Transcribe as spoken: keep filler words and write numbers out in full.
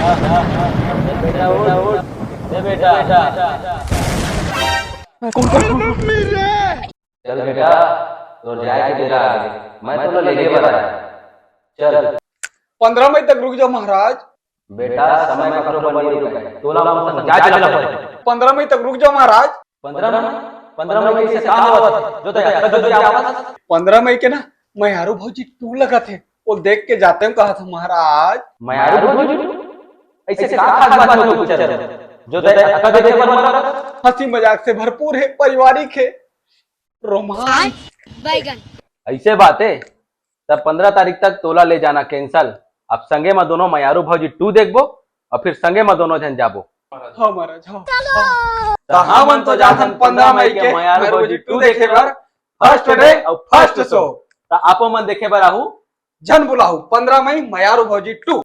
बेटा, उठ, उठ। ए बेटा। चल बेटा, तोर जाए के बेरा आ गे। मैं तोला लेगे बर आया। चल। पंद्रह मई तक रुक जाओ महाराज। बेटा, समय ककरो बर नहीं रुके। तोला मोर संग जाए ला पड़ही। पंद्रह मई तक रुक जाओ महाराज। पंद्रह मई? पंद्रह मई से का होवत? जो तैं अतका जल्दी आवत? पंद्रह मई के ना मयारू भौजी टू लगत हे, वो देख के जातेंव कहत हंव महाराज। मयारू भौजी टू? अइसे का खास बात होही पिक्चर में, जो तैं अतका देखे बर मरत? हंसी मजाक से भरपूर हे, पारिवारिक हे, रोमांस। बैगन। अइसे बात हे, तब पंद्रह तारीख तक तोला ले जाना cancel। अब संगे म दोनों मयारू भौजी टू देखबो अउ फिर संगे म दोनों झन जाबो। हाँ महाराज, हाँ। त हमन तो जाथन पंद्रह मई के मयारू भौजी टू देखे बर, first day अउ first show। त आपो मन देखे बर आहू। झन भुलाहू, पंद्रह मई मयारू भौजी टू।